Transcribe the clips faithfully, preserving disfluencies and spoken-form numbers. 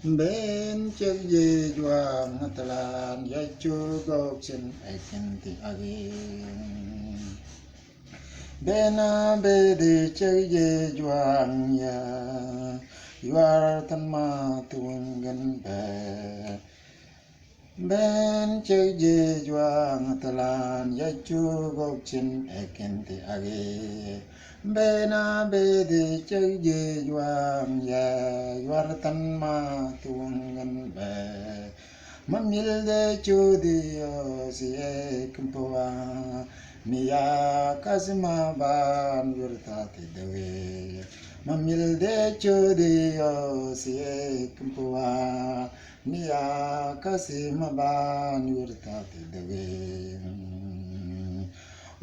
Bena cek jejuang talan ya cugok cin ekin ti agi. Bena bedi cek jejuang ya yuar tan ma tuwingin be. Bena cek jejuang talan ya cugok cin ekin ti agi. Bena bedi cek jejuang ya yuar tan ma tuwingin be. Mamil de cudi yo si ekin puwa. Ni ya kasi ma ban wirta ti dewi. Mamil de cudi yo si ekin puwa. Ni ya kasi ma ban wirta ti dewi.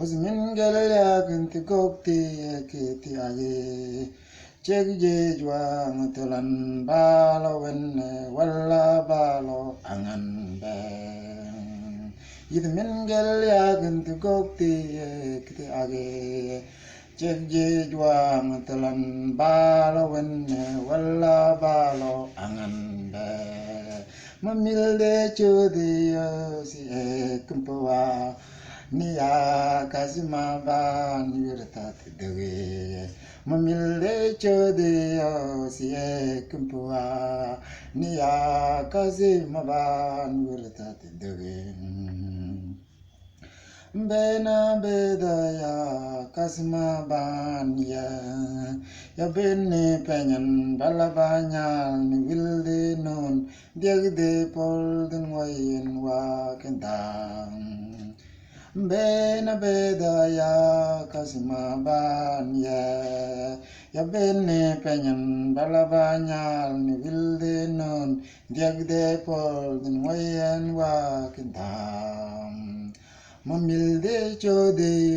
Uzi min gel ya kin ti gok ti eki ti agi. Cek jejuang talan balo wenne wala balo angan be. Yit min gel ya kin ti gok ti eki ti agi. Cek jejuang talan balo wenne wala balo angan be. Mamil de cudi yo si ekin puwa. Ni ya kasi ma ban wirta ti dewi. Mamil de cudi yo si ekin puwa. Ni ya kasi ma ban wirta ti dewi. Bena beda ya kasi ma ban ya. Ya bene penyan bala banyal ni wilde nun. Diag de pol dun wayen wa kendang. Bena beda ya kasi ma ban ya. Ya bene penyan bala banyal ni wilde nun. Diag de pol dun wayen wa kendang. Mamil de cudi